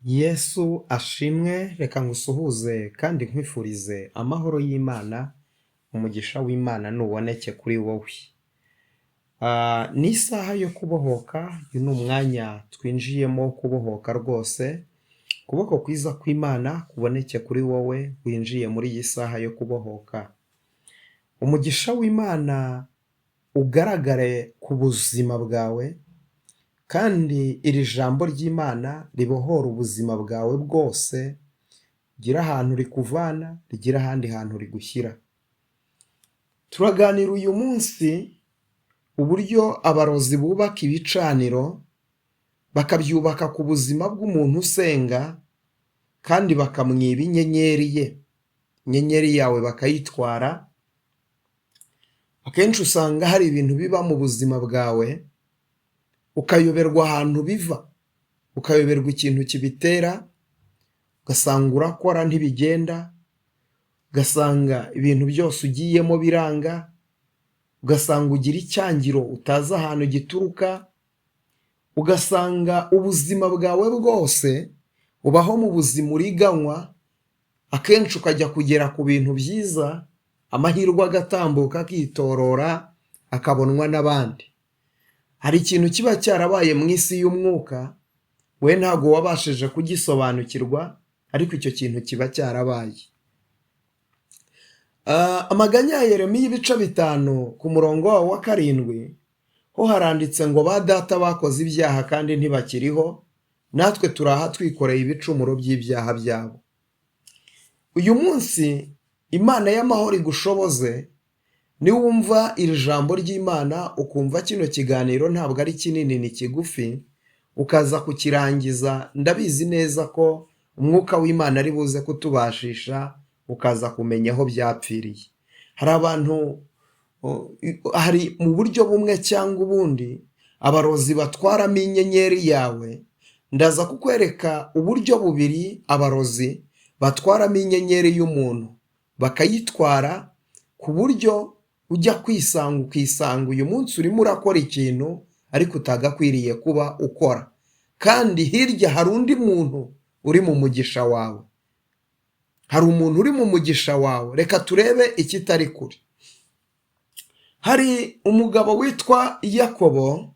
Yesu ashimwe, reka ngusuhuze kandi nkwifurize amahoro y'Imana, umugisha w'Imana nuboneke kuri wowe. Ni isaha yo kubohoka, uyu ni umwanya twinjiyemo wo kubohoka rwose, ukuboko kwiza kw'Imana kuboneke kuri wowe winjiye muri iyi saha yo kubohoka. Umugisha w'Imana ugaragare ku buzima bwawe, kandi iri jambo ry'Imana ribohora ubuzima bwawe bwose, rigire ahantu rikuvana, rigire ahandi hantu rigushyira. Turaganira uyu munsi uburyo abarozi bubaka ibicaniro, bakabyubaka ku buzima bw'umuntu usenga, kandi bakamwiba inyenyeri ye, inyenyeri yawe bakayitwara. Akenshi usanga hari ibintu biba mu buzima bwawe, ukayoberwa ahantu biva, ukayoberwa ikintu kibitera, ugasanga urakora ntibigenda, ugasanga ibintu byose ugiyemo biranga, ugasanga ugira icyangiro utazi ahantu gituruka, ugasanga ubuzima bwawe bwose ubaho mu buzima uriganywa, akenshi ukajya kugera ku bintu byiza, amahirwe agatambuka akitorora, akabonwa n'abandi. Hari ikintu kiba cyarabaye mu isi y'umwuka, we ntabwo wabashije kugisobanukirwa, ariko icyo kintu kiba cyarabaye. Amaganya ya Yeremiya ibice 5 ku murongo wawo wa 7, ho haranditse ngo ba data bakoze ibyaha kandi ntibakiriho, natwe turaha twikoreye ibicumuro by'ibyaha byabo. Uyu munsi Imana y'amahoro igushoboze, niwumva iri jambo ry'Imana ukumva kino kiganiro ntabwo ari kinini ni kigufi, ukaza kukirangiza, ndabizi neza ko umwuka w'Imana ari buze kutubashisha, ukaza kumenya aho byapfiriye. Hari abantu, hari mu buryo bumwe cyangwa ubundi abarozi batwaramo inyenyeri yawe. Ndaza kukwereka uburyo bubiri abarozi batwaramo inyenyeri y'umuntu, bakayitwara ku buryo ujya kwisanga ukisanga uyu munsi urimo urakora ikintu ariko utagakwiriye kuba ukora, kandi hirya hari undi muntu uri mu mugisha wawe. Hari umuntu uri mu mugisha wawe. Reka turebe ikitari kure. Hari umugabo witwa Yakobo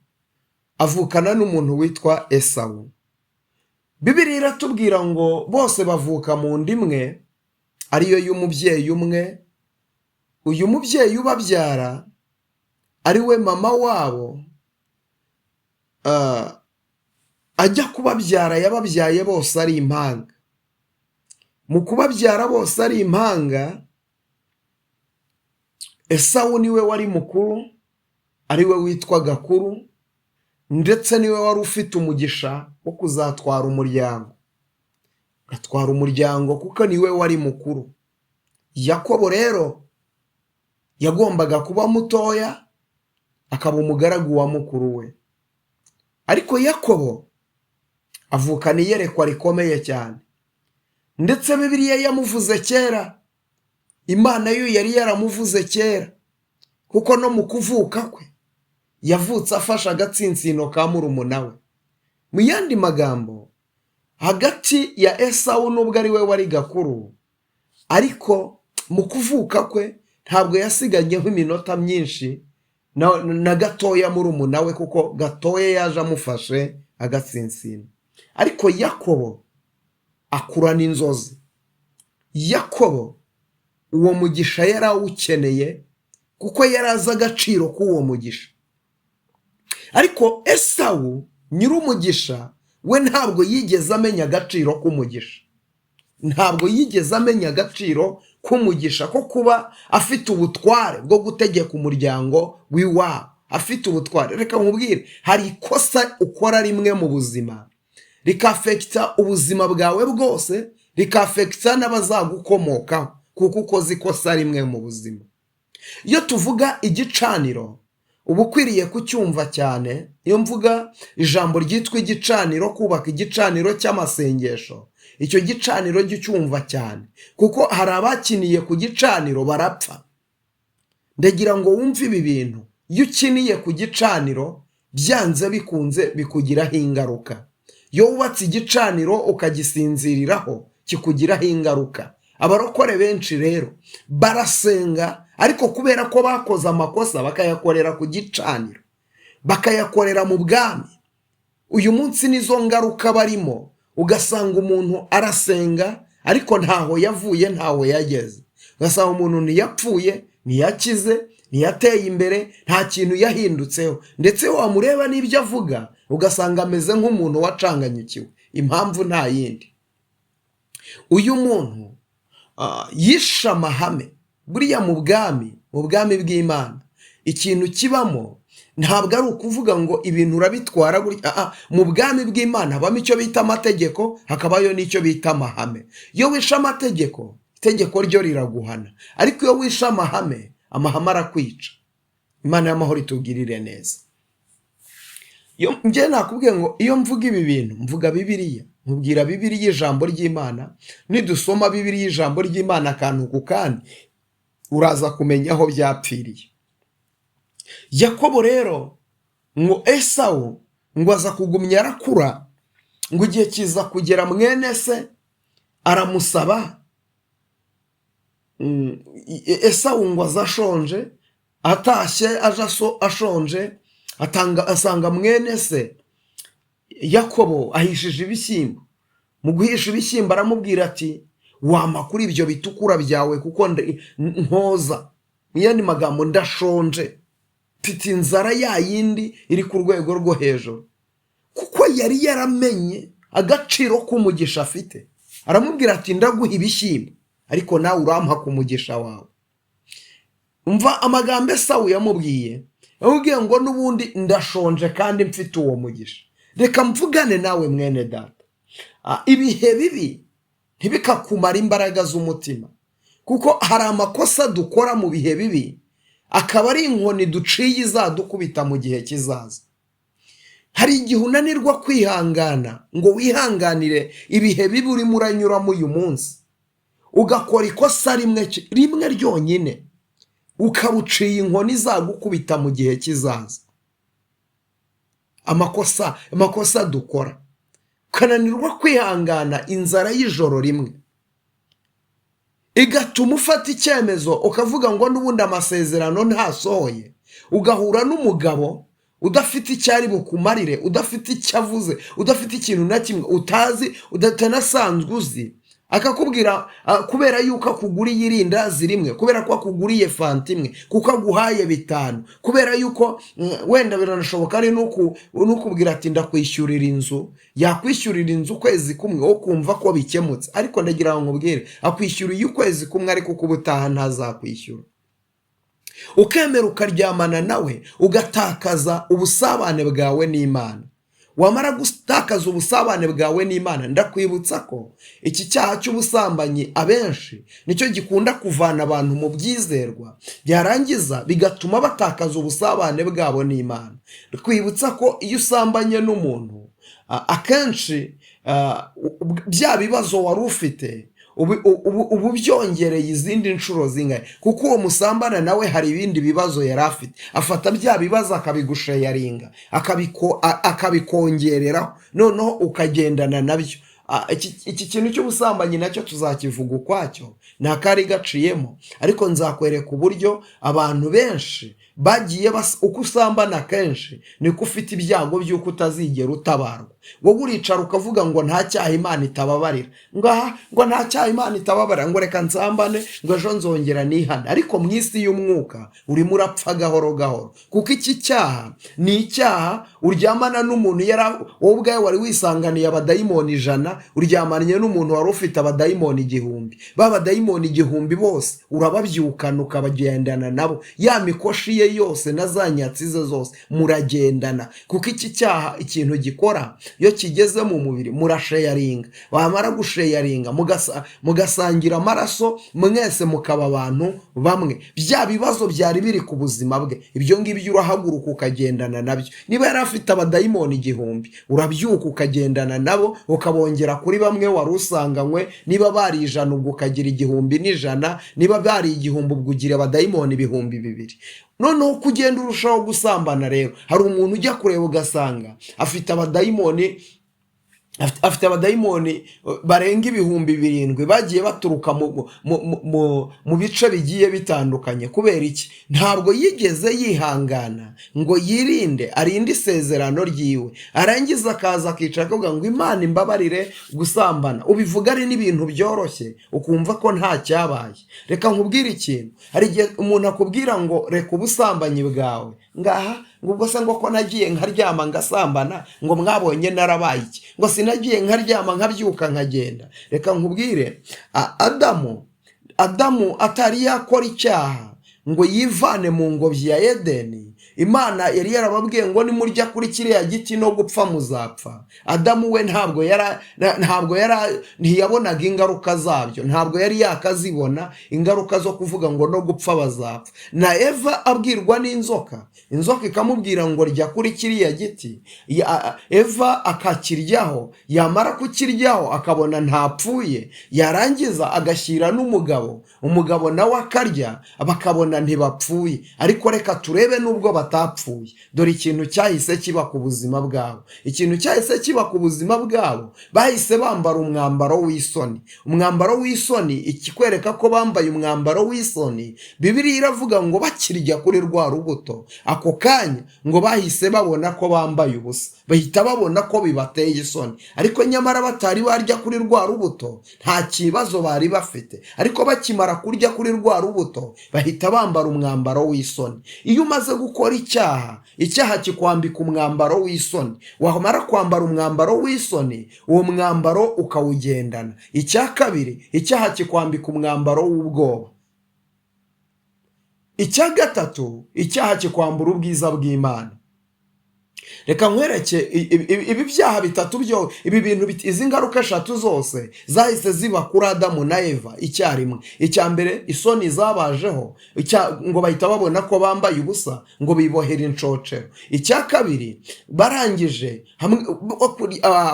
avukana n'umuntu witwa Esawu. Bibiliya iratubwira ngo bose bavuka mu nda imwe, ariyo y'umubyeyi umwe. Uyu mubyeyi ubabyara ari we mama wabo, ajya kubabyara yababyaye bose ari impanga. Mu kubabyara bose ari impanga, Esawu niwe wari mukuru, ari we witwa Gakuru, ndetse niwe wari ufite umugisha wo kuzatwara umuryango, agatwara umuryango kuko niwe wari mukuru. Yakobo rero yagombaga kuba mutoya, akaba umugaragu wa mukuru we. Ariko Yakobo avukana iyerekwa rikomeye cyane, ndetse Bibiliya yamuvuze kera, Imana yo yari yaramuvuze kera, kuko no mu kuvuka kwe yavutse afashe agatsinsino ka murumuna we. Mu yandi magambo, hagati ya Esawu nubwo ari we wari gakuru, ariko mu kuvuka kwe ntabwo yasiganyeho iminota myinshi na gatoya murumuna we, kuko gatoya yaje amufashe agatsinsino. Ariko Yakobo akurana inzozi. Yakobo uwo mugisha yari awukeneye, kuko yari azi agaciro k'uwo mugisha. Ariko Esawu nyir'umugisha we ntabwo yigeze amenya agaciro k'umugisha. Ntabwo yigeze amenya agaciro k'umugisha ko kuba afite ubutware bwo gutegeka umuryango w'iwabo. Afite ubutware. Reka nkubwire, hari ikosa ukora rimwe mu buzima rikafekita ubuzima bwawe bwose, rikafekita n'abazagukomokaho, kuko ukoze ikosa rimwe mu buzima. Iyo tuvuga igicaniro, uba ukwiriye kucyumva cyane. Iyo mvuga ijambo ryitwa igicaniro, kubaka igicaniro cy'amasengesho, icyo gicaniro jya ucyumva cyane, kuko hari abakiniye ku gicaniro barapfa. Ndagira ngo wumve ibi bintu. Iyo ukiniye ku gicaniro, byanze bikunze bikugiraho ingaruka. Iyo wubatse igicaniro ukagisinziriraho, kikugiraho ingaruka. Abarokore benshi rero barasenga, ariko kubera ko bakoze amakosa bakayakorera ku gicaniro, bakayakorera mu bwami, uyu munsi nizo ngaruka barimo. Ugasanga umuntu arasenga ariko ntaho yavuye, ntaho yageze. Ugasanga umuntu ntiyapfuye, ntiyakize, ntiyateye imbere, nta kintu yahindutseho. Ndetse wamureba n'ibyo avuga, ugasanga ameze nk'umuntu wacanganyukiwe. Impamvu nta yindi, uyu muntu yishe amahame. Buriya mu bwami bw'Imana, ikintu kibamo ntabwo ari ukuvuga ngo ibintu urabitwara gutya. Mu bwami bw'Imana habamo icyo bita amategeko, hakabayo n'icyo bita amahame. Iyo wishe amategeko, itegeko ryo riraguhana, ariko iyo wishe amahame, amahame arakwica. Imana y'amahoro itugirire neza. Njye nakubwiye ngo iyo mvuga ibi bintu, mvuga Bibiliya, nkubwira Bibiliya, ijambo ry'Imana. Nidusoma Bibiliya, ijambo ry'Imana, akantu ku kandi, uraza kumenya aho byapfiriye. Yakobo rero, ngo Esawu ngo aza kugumya arakura, ngo igihe kiza kugera mwene se aramusaba. Esawu ngo aza ashonje, atashye aje ashonje, atanga asanga mwene se Yakobo ahishije ibishyimbo. Mu guhisha ibishyimbo aramubwira ati: "Wampa kuri ibyo bitukura byawe, kuko nkoza." Mu yandi magambo, ndashonje, mfite inzara ya yindi iri ku rwego rwo hejuru. Kuko yari yaramenye agaciro k'umugisha afite, aramubwira ati: "Ndaguha ibishyimbo, ariko nawe urampa ku mugisha wawe." Umva amagambo Esawu yamubwiye. Yamubwiye ngo: "N'ubundi ndashonje kandi mfite uwo mugisha." Reka mvugane nawe, mwene data. Ibihe bibi ntibikakumara imbaraga z'umutima, kuko hari amakosa dukora mu bihe bibi akaba ari inkoni duciye izadukubita mu gihe kizaza. Hari igihe unanirwa kwihangana ngo wihanganire ibihe bibi urimo uranyuramo uyu munsi, ugakora ikosa rimwe rimwe ryonyine, ukaba uciye inkoni izagukubita mu gihe kizaza. Amakosa dukora, ukananirwa kwihangana inzara y'ijoro rimwe, igatuma ufata icyemezo ukavuga ngo n'ubundi amasezerano ntasohoye, ugahura n'umugabo udafite icyo ari bukumarire, udafite icyo avuze, udafite ikintu na kimwe utazi, udatanasanzwe uzi, akakubwira kubera yuko akuguriye irindazi rimwe, kubera ko akuguriye fanta imwe, kuko aguhaye 5, kubera yuko wenda biranashoboka ari n'ukubwira ati: "Ndakwishyurira inzu." Yakwishyurira inzu ukwezi kumwe, wo kumva ko bikemutse. Ariko ndagira ngo nkubwire, akwishyuriye ukwezi kumwe, ariko kuba utaha ntazakwishyura. Ukemera ukaryamana nawe, ugatakaza ubusabane bwawe n'Imana. Wamara gutakaza ubusabane bwawe n'Imana, ndakwibutsa ko iki cyaha cy'ubusambanyi abenshi nicyo gikunda kuvana abantu mu byizerwa, byarangiza bigatuma batakaza ubusabane bwabo n'Imana. Twibutsa ko iyo usambanye n'umuntu, akenshi bya bibazo wari ufite ubu byongereye izindi nshuro zingahe, kuko uwo musambana nawe hari ibindi bibazo yari afite. Afata bya bibazo akabigusharinga, akabikongereraho, noneho ukagendana nabyo. Iki kintu cy'ubusambanyi nacyo tuzakivuga ukwacyo, ni akari gaciyemo, ariko nzakwereka uburyo abantu benshi bagiye uko usambana kenshi niko ufite ibyago by'uko utazigera utabarwa. Wowe uricara ukavuga ngo nta cyaha Imana itababarira, ngo aha, ngo nta cyaha Imana itababarira, ngo reka nsambane, ngo ejo nzongera nihane. Ariko mu isi y'umwuka urimo urapfa gahoro gahoro, kuko iki cyaha ni icyaha. Uryamana n'umuntu yari wowe ubwawe wari wisanganiye abadayimoni 100, uryamanye n'umuntu wari ufite abadayimoni 1000. Ba badayimoni 1000 bose urababyukana, ukabagendana nabo, ya mikoshi ye yose na za nyatsi ze zose muragendana. Kuko iki cyaha ikintu gikora, iyo kigeze mu mubiri murasharinga, wamara gusharinga mugasangira amaraso, mwese mukaba abantu bamwe. Bya bibazo byari biri ku buzima bwe, ibyo ngibyo urahaguruka ukagendana nabyo. Niba yari afite abadayimoni 1000, urabyuka ukagendana nabo, ukabongera kuri bamwe wari usanganywe. Niba bari 100, ubwo ukagira 1001, niba bari 1000, ubwo ugira abadayimoni 2000. Noneho uko ugenda urushaho gusambana rero, hari umuntu ujya kureba ugasanga afite abadayimoni. Afite abadayimoni barenga 7000 bagiye baturuka mu bice bigiye bitandukanye. Kubera iki? Ntabwo yigeze yihangana ngo yirinde, arinde isezerano ryiwe, arangiza akaza akicara akavuga ngo Imana imbabarire gusambana. Ubivuga ari n'ibintu byoroshye, ukumva ko nta cyabaye. Reka nkubwire ikintu: hari igihe umuntu akubwira ngo reka ubusambanyi bwawe, ngaha ngo ubwo se ngo ko nagiye nkaryama ngasambana, ngo mwabonye narabaye iki? Ngo sinagiye nkaryama nkabyuka nkagenda? Reka nkubwire, Adamu atari yakora icyaha ngo yivane mu ngobyi ya Edeni, Imana yari yarababwiye ngo nimurya kuri kiriya giti no gupfa muzapfa. Adamu we ntabwo yara ntiyabonaga ingaruka zabyo, ntabwo yari yakazibona ingaruka zo kuvuga ngo no gupfa bazapfa. Na Eva abwirwa n'inzoka, inzoka ikamubwira ngo rya kuri kiriya giti, Eva akakiryaho, yamara kukiryaho akabona ntapfuye, yarangiza agashyira n'umugabo, umugabo nawe akarya, bakabona ntibapfuye. Ariko reka turebe n'ubwo batapfuye, dore ikintu cyahise kiba ku buzima bwabo. Ikintu cyahise kiba ku buzima bwabo, bahise bambara umwambaro w'isoni. Umwambaro w'isoni, ikikwereka ko bambaye umwambaro w'isoni, Bibiliya iravuga ngo bakirya kuri rwa rubuto, ako kanya ngo bahise babona ko bambaye ubusa, bahita babona ko bibateye isoni. Ariko nyamara batari barya kuri rwa rubuto nta kibazo bari bafite, ariko bakimara kurya kuri rwa rubuto bahita bambara umwambaro w'isoni. Iyo umaze gukora icyaha, icyaha kikwambika umwambaro w'isoni. Wamara kwambara umwambaro w'isoni, uwo mwambaro ukawugendana. Icya kabiri, icyaha kikwambika umwambaro w'ubwoba. Icya gatatu, icyaha kikwambura ubwiza bw'Imana. Reka nkwereke ibi byaha bitatu byo, ibi bintu izi ngaruka eshatu zose zahise ziba kuri Adamu na Eva icyarimwe. Icya mbere, isoni zabajeho, ngo bahita babona ko bambaye ubusa, ngo bibohera inshocero. Icya kabiri, barangije hamwe,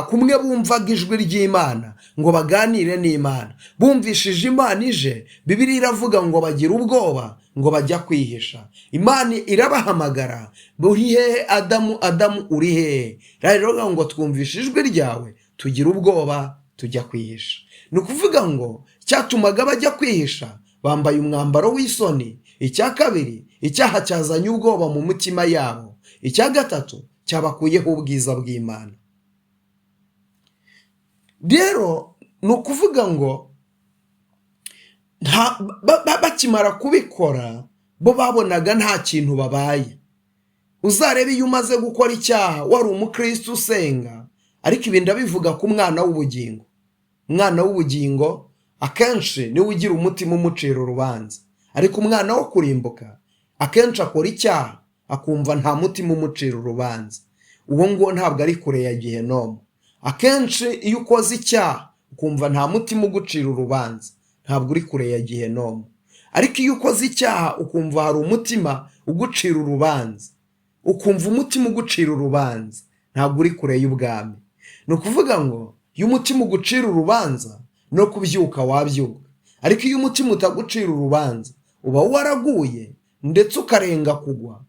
kumwe bumvaga ijwi ry'Imana ngo baganire n'Imana, bumvishije Imana ije, Bibiliya iravuga ngo bagira ubwoba, ngo bajya kwihisha. Imana irabahamagara: uri hehe Adamu? Adamu, uri hehe? Rero ngo twumvishe ijwi ryawe tugira ubwoba tujya kwihisha. Ni ukuvuga ngo cyatumaga bajya kwihisha, bambaye umwambaro w'isoni. Icya kabiri, icyaha cyazanye ubwoba mu mitima yabo. Icya gatatu, cyabakuyeho ubwiza bw'Imana. Rero ni ukuvuga ngo bakimara kubikora bo babonaga nta kintu babaye. Uzarebe iyo umaze gukora icyaha wari umukristo usenga, ariko ibi ndabivuga ku mwana w'ubugingo. Umwana w'ubugingo akenshi niwe ugira umutima umucira urubanza, ariko umwana wo kurimbuka akenshi akora icyaha akumva nta mutima umucira urubanza. Uwo nguwo ntabwo ari kure ya gehinomu. Akenshi iyo ukoze icyaha ukumva nta mutima ugucira urubanza, ntabwo uri kure ya gehinomu. Ariko iyo ukoze icyaha ukumva hari umutima ugucira urubanza, ukumva umutima ugucira urubanza, ntabwo uri kure y'ubwami. Ni ukuvuga ngo iyo umutima ugucira urubanza, no kubyuka wabyuka. Ariko iyo umutima utagucira urubanza, uba waraguye ndetse ukarenga kugwa,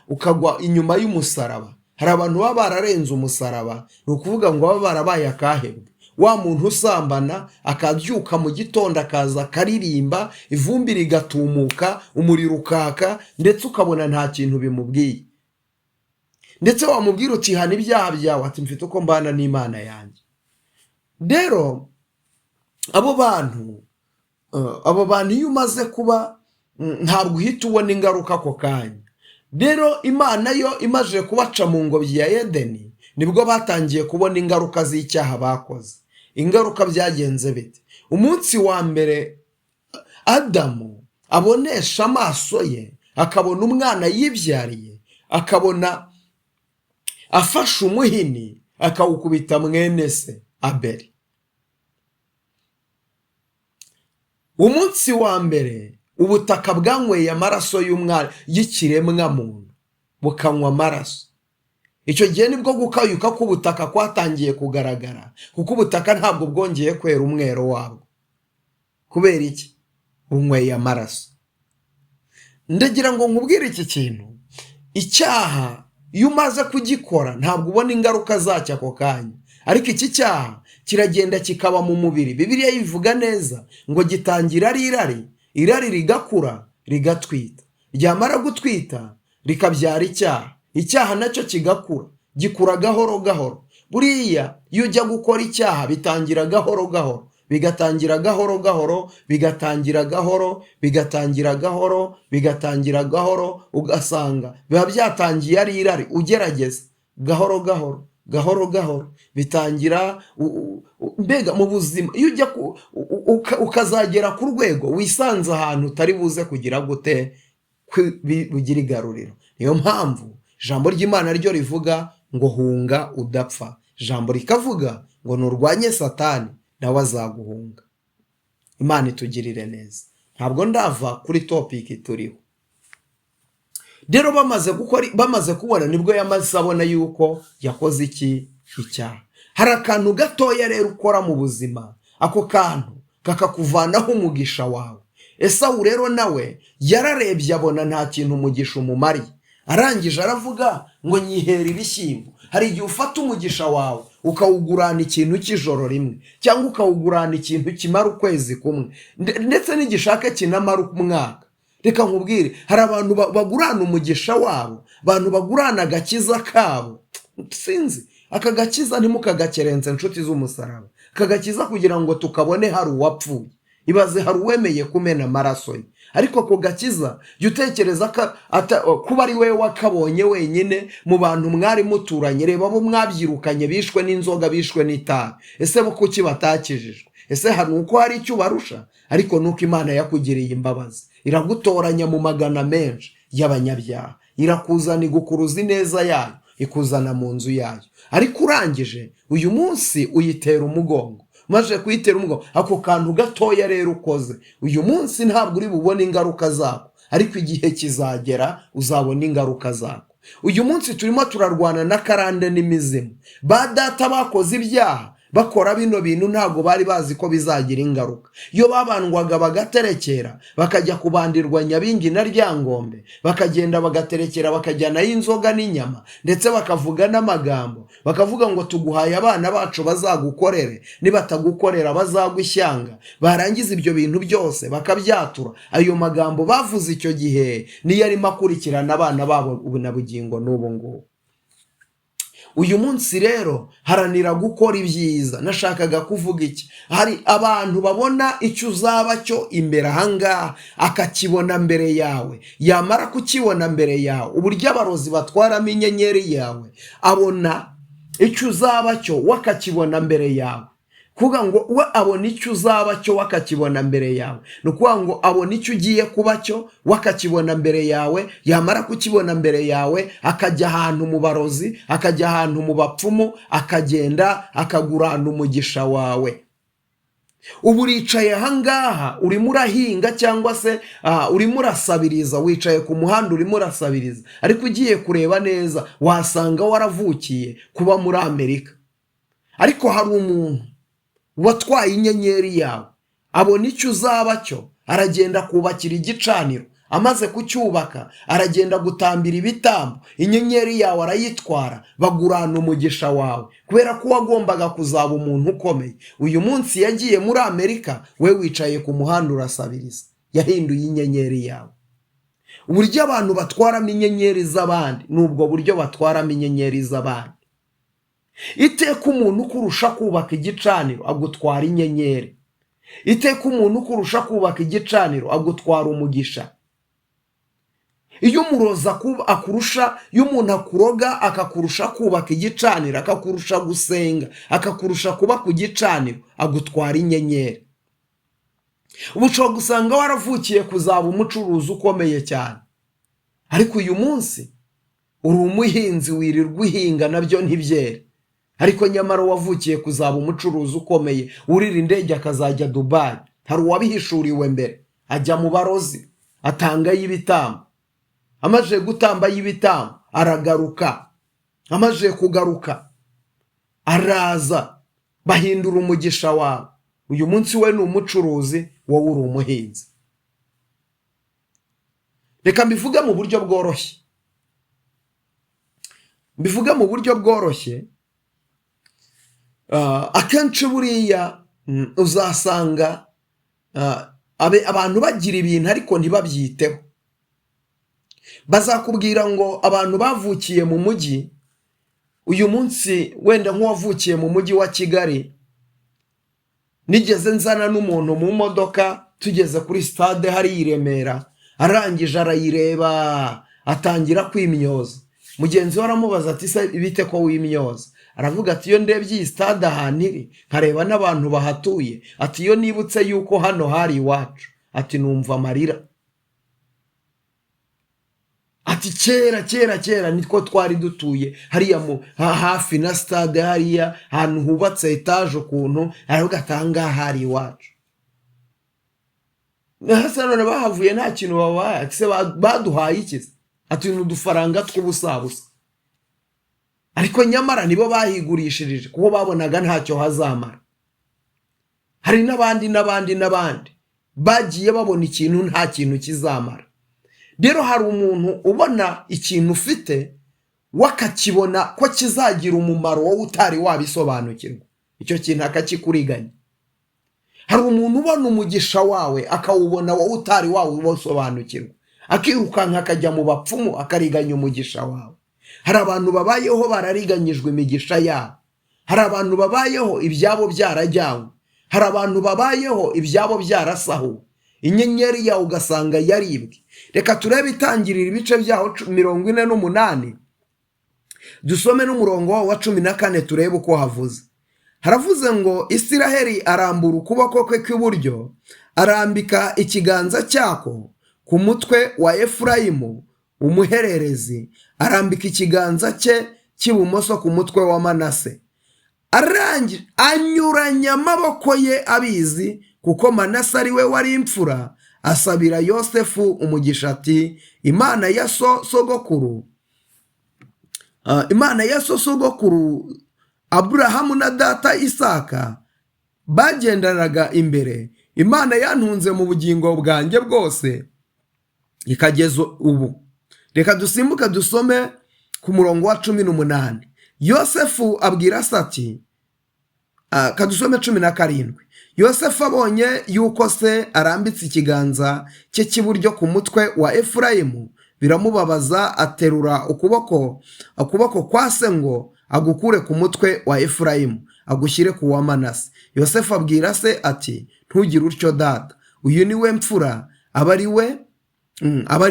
ukagwa inyuma y'umusaraba. Hari abantu baba bararenze umusaraba, ni ukuvuga ngo baba barabaye akahebwe. Wa muntu usambana akabyuka mu gitondo akaza akaririmba, ivumbi rigatumuka, umuriro ukaka, ndetse ukabona nta kintu bimubwiye. Ndetse wamubwira uti hana ibyaha byawe, ati mfite uko mbana n'Imana yanjye. Rero abo bantu iyo umaze kuba, ntabwo uhita ubona ingaruka ako kanya. Rero Imana yo imaze kubaca mu ngobyi ya Edeni, nibwo batangiye kubona ingaruka z'icyaha bakoze. Ingaruka byagenze bite? Umunsi wa mbere Adamu abonesha amaso ye akabona umwana yibyariye, akabona afashe umuhini akawukubita mwene se Abeli. Umunsi wa mbere ubutaka bwanyweye amaraso y'umwana y'ikiremwa muntu, bukanywa amaraso. Icyo gihe nibwo gukayuka k'ubutaka kwatangiye kugaragara, kuko ubutaka ntabwo bwongeye kwera umwero wabwo. Kubera iki? Bunyweye amaraso. Ndagira ngo nkubwire iki kintu: icyaha iyo umaze kugikora ntabwo ubona ingaruka zacyo ako kanya. Ariko iki cyaha kiragenda kikaba mu mubiri. Bibiliya yivuga neza ngo gitangira ari irari, irari rigakura rigatwita, ryamara gutwita rikabyara icyaha, icyaha nacyo kigakura, gikura gahoro gahoro. Buriya iyo ujya gukora icyaha bitangira gahoro gahoro, bigatangira gahoro gahoro, bigatangira gahoro, bigatangira gahoro, bigatangira gahoro, ugasanga biba byatangiye ari irari, ugerageza gahoro gahoro, gahoro gahoro, bitangira mbega mu buzima. Iyo ujya ukazagera ku rwego wisanze ahantu utari buze kugira gute bugira igaruriro. Niyo mpamvu ijambo ry'Imana ryo rivuga ngo hunga udapfa. Ijambo rikavuga ngo nurwanye Satani nawe azaguhunga. Imana itugirire neza. Ntabwo ndava kuri topic turiho. Rero bamaze kubona, nibwo yamaze abona yuko yakoze iki? Icyaha. Hari akantu gatoya rero ukora mu buzima, ako kantu kakakuvanaho umugisha wawe. Esawu rero nawe yararebye abona nta kintu umugisha umumariye, arangije aravuga ngo nyihera ibishyimbo. Hari igihe ufata umugisha wawe ukawugurana ikintu cy'ijoro rimwe, cyangwa ukawugurana ikintu kimara ukwezi kumwe, ndetse n'igishaka kinamara umwaka. Reka nkubwire, hari abantu bagurana umugisha wabo, abantu bagurana agakiza kabo. Sinzi, aka gakiza ntimukagakerense, inshuti z'umusaraba. Aka gakiza kugira ngo tukabone hari uwapfuye. Ibaze, hari uwemeye kumena amaraso ye. Ariko ako gakiza jya utekereza ko kuba ari wowe wakabonye wenyine mu bantu mwari muturanye. Reba abo mwabyirukanye bishwe n'inzoga, bishwe n'itabi. Ese bo kuki batakijijwe? Ese hari uko hari icyo ubarusha? Ariko nuko Imana yakugiriye imbabazi, iragutoranya mu magana menshi y'abanyabyaha, irakuzana, igukuruza ineza yayo, ikuzana mu nzu yayo. Ariko urangije uyu munsi uyitera umugongo. Maze kuyitera umugongo, ako kantu gatoya rero ukoze uyu munsi ntabwo uri bubone ingaruka zako, ariko igihe kizagera uzabona ingaruka zako. Uyu munsi turimo turarwana na karande n'imizimu. Ba data bakoze ibyaha bakora bino bintu ntabwo bari bazi ko bizagira ingaruka. Iyo babandwaga bagaterekera, bakajya kubandirwa Nyabingi na Ryangombe, bakagenda bagaterekera, bakajyanayo inzoga n'inyama, ndetse bakavuga n'amagambo, bakavuga ngo tuguhaye abana bacu bazagukorere, nibatagukorera bazagwa ishyanga. Barangiza ibyo bintu byose bakabyatura. Ayo magambo bavuze icyo gihe niyo arimo akurikirana abana babo ubu na bugingo n'ubu ngubu. Uyu munsi rero haranira gukora ibyiza. Nashakaga kuvuga iki? Hari abantu babona icyo uzaba cyo imbere ahangaha, akakibona mbere yawe. Yamara kukibona mbere yawe, uburyo abarozi batwaramo inyenyeri yawe, abona icyo uzaba cyo we akakibona mbere yawe. Kuvuga ngo we abona icyo uzaba cyo we akakibona mbere yawe, ni ukuvuga ngo abona icyo ugiye kuba cyo we akakibona mbere yawe. Yamara kukibona mbere yawe, akajya ahantu mu barozi, akajya ahantu mu bapfumu, akagenda akagurana umugisha wawe. Ubu uricaye ahangaha urimo urahinga, cyangwa se urimo urasabiriza, wicaye ku muhanda urimo urasabiriza, ariko ugiye kureba neza wasanga waravukiye kuba muri Amerika. Ariko hari umuntu watwaye inyenyeri yawe, abona icyo uzaba cyo, aragenda akubakira igicaniro. Amaze kucyubaka aragenda gutambira ibitambo, inyenyeri yawe arayitwara, bagurana umugisha wawe. Kubera ko wagombaga kuzaba umuntu ukomeye, uyu munsi yagiye muri Amerika, we wicaye ku muhanda urasabiriza. Yahinduye inyenyeri yawe. Uburyo abantu batwaramo inyenyeri z'abandi ni ubwo buryo batwaramo inyenyeri z'abandi. Iteka umuntu ukurusha kubaka igicaniro agutwara inyenyeri. Iteka umuntu ukurusha kubaka igicaniro agutwara umugisha. Iyo umurozi akurusha, iyo umuntu akuroga akakurusha kubaka igicaniro, akakurusha gusenga, akakurusha kuba ku gicaniro, agutwara inyenyeri. Ubu ushobora gusanga waravukiye kuzaba umucuruzi ukomeye cyane, ariko uyu munsi uri umuhinzi, wirirwa uhinga nabyo ntibyere. Ariko nyamara wavukiye kuzaba umucuruzi ukomeye, urira indege akazajya Dubayi. Hari uwabihishuriwe mbere, ajya mu barozi, atangayo ibitambo. Amaze gutambayo ibitambo aragaruka. Amaze kugaruka araza bahindura umugisha wawe. Uyu munsi we ni umucuruzi, wowe uri umuhinzi. Reka mbivuge mu buryo bworoshye, mbivuge mu buryo bworoshye. Akenshi buriya uzasanga abantu bagira ibintu ariko ntibabyiteho. Bazakubwira ngo abantu bavukiye mu mujyi, uyu munsi wenda nk'uwavukiye mu mujyi wa Kigali, nigeze nzana n'umuntu mu modoka tugeze kuri stade hariya i Remera, arangije arayireba atangira kwimyoza. Mugenzi we aramubaza ati: "Se bite ko wimyoza?" Aravuga ati: "Iyo ndebye iyi stade ahantu iri, nkareba n'abantu bahatuye," ati, "iyo nibutse yuko hano hari iwacu," ati, "numva amarira." Ati: "Kera kera kera nitwo twari dutuye hariya hafi na stade, hariya ahantu hubatse etaje ukuntu." Aravuga ati: "Ahangaha hari iwacu." Hasa none bahavuye nta kintu babahaye. Ati: "Se baduhaye iki se?" Ati: "Ni udufaranga tw'ubusabusa." Ariko nyamara nibo bahigurishirije kuko babonaga ntacyo hazamara. Hari n'abandi n'abandi n'abandi bagiye babona ikintu nta kintu kizamara. Rero hari umuntu ubona ikintu ufite, we akakibona ko kizagira umumaro wowe utari wabisobanukirwa, icyo kintu akakikuriganya. Hari umuntu ubona umugisha wawe akawubona wowe utari wawusobanukirwa, akirukanka akajya mu bapfumu akariganya umugisha wawe. Hari abantu babayeho barariganyijwe imigisha yabo. Hari abantu babayeho ibyabo byarajyanywe. Hari abantu babayeho ibyabo byarasahuwe, inyenyeri yawe ugasanga yaribwe. Reka turebe Itangirira ibice byaho 48, dusome n'umurongo wawo wa 14, turebe uko havuze. Haravuze ngo: "Isiraheli arambura ukuboko kwe kw'iburyo, arambika ikiganza cyako ku mutwe wa Efurayimu umuhererezi, arambika ikiganza cye cy'ibumoso ku mutwe wa Manase. Arangije anyuranya amaboko ye abizi, kuko Manase ari we wari imfura. Asabira Yosefu umugisha ati: Imana ya so sogokuru, Imana ya so sogokuru Aburahamu na data Isaka bagendanaga imbere, Imana yantunze mu bugingo bwanjye bwose ikageza ubu." Reka dusimbuke dusome ku murongo wa 18. Yosefu abwira se ati, kadusome 17. Yosefu abonye yuko se arambitse ikiganza cye cy'iburyo ku mutwe wa Efurayimu, biramubabaza, aterura ukuboko kwa se ngo agukure ku mutwe wa Efurayimu agushyire ku wa Manase. Yosefu abwira se ati: "Ntugire utyo, data, uyu ni we mfura, aba ari we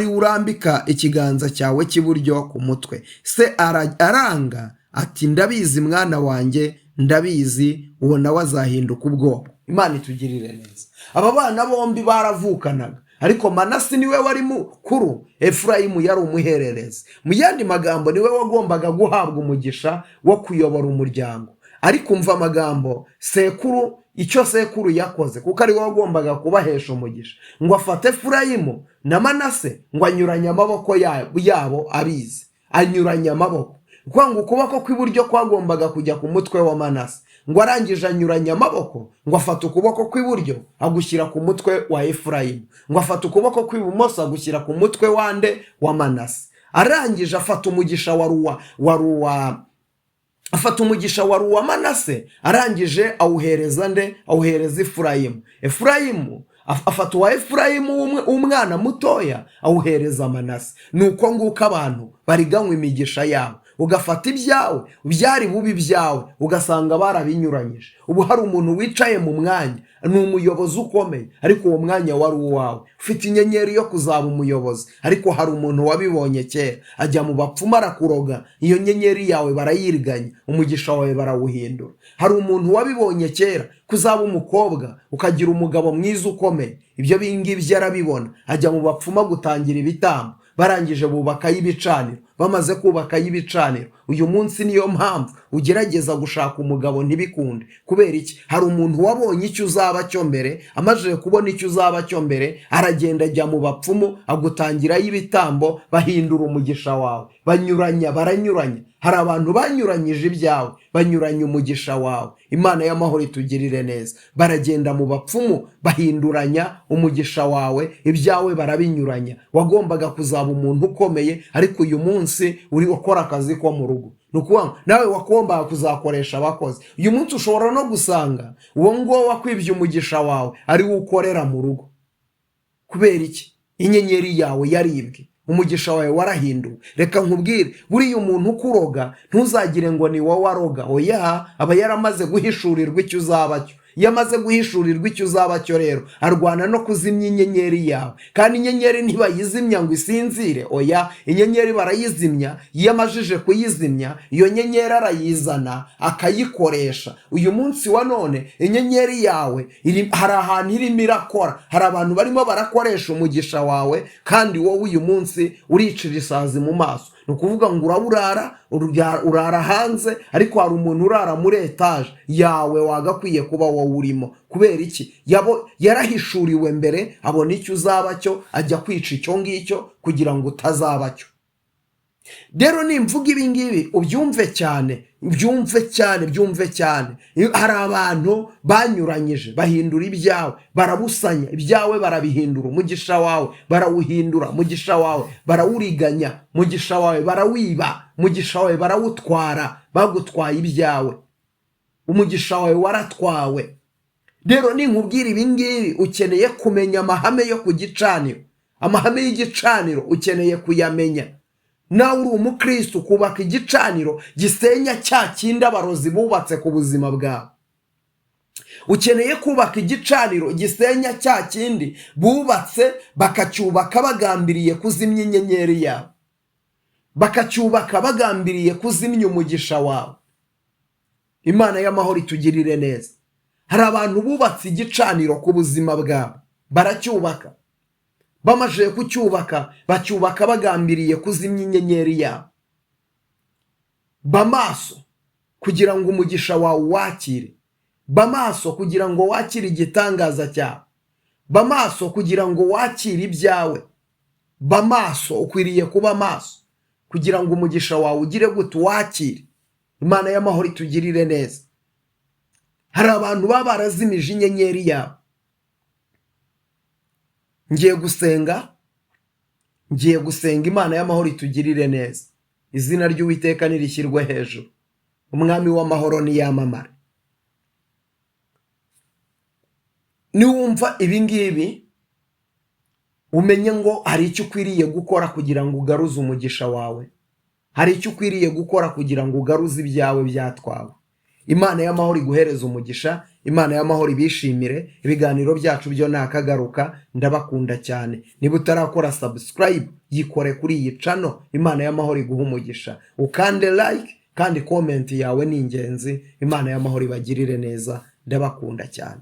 urambika ikiganza cyawe cy'iburyo ku mutwe." Se aranga ati: "Ndabizi, mwana wanjye, ndabizi, uwo nawe azahinduka ubwoko." Imana itugirire neza. Aba bana bombi baravukanaga, ariko Manase niwe wari mukuru, Efurayimu yari umuhererezi. Mu yandi magambo, niwe wagombaga guhabwa umugisha wo kuyobora umuryango. Ariko umva amagambo sekuru, icyo sekuru yakoze, kuko ariwe wagombaga kubahesha umugisha, ngo afate Efurayimu na Manase, ngo anyuranye amaboko yabo abizi. Anyuranye amaboko, kuko ngo ukuboko kw'iburyo kwagombaga kujya ku mutwe wa Manase, ngo arangije anyuranya amaboko, ngo afata ukuboko kw'iburyo agushyira ku mutwe wa Efurayimu, ngo afata ukuboko kw'ibumoso agushyira ku mutwe wande? Wa Manase. Arangije afata umugisha wa ruwa wa ruwa afata umugisha wa ruwa Manase, arangije awuhereza nde? Awuhereza Efurayimu. Efurayimu afata uwa Efurayimu w'umwana mutoya awuhereza Manase. Ni uko nguko abantu bariganywa imigisha yabo. Ugafata ibyawe byari bubi ibyawe, ugasanga barabinyuranyije. Ubu hari umuntu wicaye mu mwanya, ni umuyobozi ukomeye, ariko uwo mwanya wari uwawe. Ufite inyenyeri yo kuzaba umuyobozi, ariko hari umuntu wabibonye kera, ajya mu bapfumu arakuroga, iyo nyenyeri yawe barayiriganya, umugisha wawe barawuhindura. Hari umuntu wabibonye kera kuzaba umukobwa ukagira umugabo mwiza ukomeye, ibyo ngibyo arabibona, ajya mu bapfumu gutangira ibitambo, barangije bubakayo ibicaniro. Bamaze kubakayo ibicaniro, uyu munsi niyo mpamvu ugerageza gushaka umugabo ntibikunde. Kubera iki? Hari umuntu wabonye icyo uzaba cyo mbere. Amajije kubona icyo uzaba cyo mbere, aragenda ajya mu bapfumu agutangirayo ibitambo, bahindura umugisha wawe, banyuranya, baranyuranya. Hari abantu banyuranyije ibyawe, banyuranya umugisha wawe. Imana y'amahoro itugirire neza. Baragenda mu bapfumu bahinduranya umugisha wawe, ibyawe barabinyuranya. Wagombaga kuzaba umuntu ukomeye, ariko uyu munsi munsi uri ukora akazi ko mu rugo. Ni ukuvuga ngo nawe wagombaga kuzakoresha abakozi. Uyu munsi ushobora no gusanga uwo nguwo wakwibye umugisha wawe ari we ukorera mu rugo. Kubera iki? Inyenyeri yawe yaribwe, umugisha wawe warahinduwe. Reka nkubwire, buriya umuntu ukuroga ntuzagire ngo ni wowe aroga. Oya, aba yaramaze guhishurirwa icyo uzaba cyo. Iyo amaze guhishurirwa icyo uzaba cyo rero, arwana no kuzimya inyenyeri yawe. Kandi inyenyeri ntibayizimya ngo isinzire. Oya, inyenyeri barayizimya. Iyo amajije kuyizimya, iyo nyenyeri arayizana akayikoresha. Uyu munsi wa none inyenyeri yawe hari ahantu irimo irakora, hari abantu barimo barakoresha umugisha wawe, kandi wowe uyu munsi uricira isazi mu maso. Ni ukuvuga ngo uraba urara hanze, ariko hari umuntu urara muri etaje yawe wagakwiye kuba wowe urimo. Kubera iki? Yarahishuriwe mbere, abona icyo uzaba cyo, ajya kwica icyo ngicyo kugira ngo utazaba cyo. Rero nimvuga ibi ngibi ubyumve cyane, byumve cyane, byumve cyane. Hari abantu banyuranyije, bahindura ibyawe, barabusanya ibyawe, barabihindura. Umugisha wawe barawuhindura, umugisha wawe barawuriganya, umugisha wawe barawiba, umugisha wawe barawutwara. Bagutwaye ibyawe, umugisha wawe waratwawe. Rero ninkubwira ibi ngibi, ukeneye kumenya amahame yo ku gicaniro. Amahame y'igicaniro ukeneye kuyamenya. Nawe uri umukristo, kubaka igicaniro gisenya cya kindi abarozi bubatse ku buzima bwawe. Ukeneye kubaka igicaniro gisenya cya kindi bubatse, bakacyubaka bagambiriye kuzimya inyenyeri yawe, bakacyubaka bagambiriye kuzimya umugisha wawe. Imana y'amahoro itugirire neza. Hari abantu bubatse igicaniro ku buzima bwawe, baracyubaka. Bamajije kucyubaka, bacyubaka bagambiriye kuzimya inyenyeri yawe. Ba maso kugira ngo umugisha wawe uwakire. Ba maso kugira ngo wakire igitangaza cyawe. Ba maso kugira ngo wakire ibyawe. Ba maso, ukwiriye kuba maso kugira ngo umugisha wawe ugire gute? Wakire. Imana y'amahoro itugirire neza. Hari abantu baba barazimije inyenyeri yawe. Ngiye gusenga, ngiye gusenga. Imana y'amahoro itugirire neza. Izina ry'Uwiteka nirishyirwe hejuru, Umwami w'amahoro niyamamare. Niwumva ibi ngibi, umenye ngo hari icyo ukwiriye gukora kugira ngo ugaruze umugisha wawe, hari icyo ukwiriye gukora kugira ngo ugaruze ibyawe byatwawe. Imana y'amahoro iguhereze umugisha, Imana y'amahoro ibishimire. Ibiganiro byacu byo nakagaruka. Ndabakunda cyane. Niba utarakora subscribe, yikore kuri iyi channel. Imana y'amahoro iguhe umugisha. Ukande like, kandi comment yawe ni ingenzi. Imana y'amahoro ibagirire neza. Ndabakunda cyane.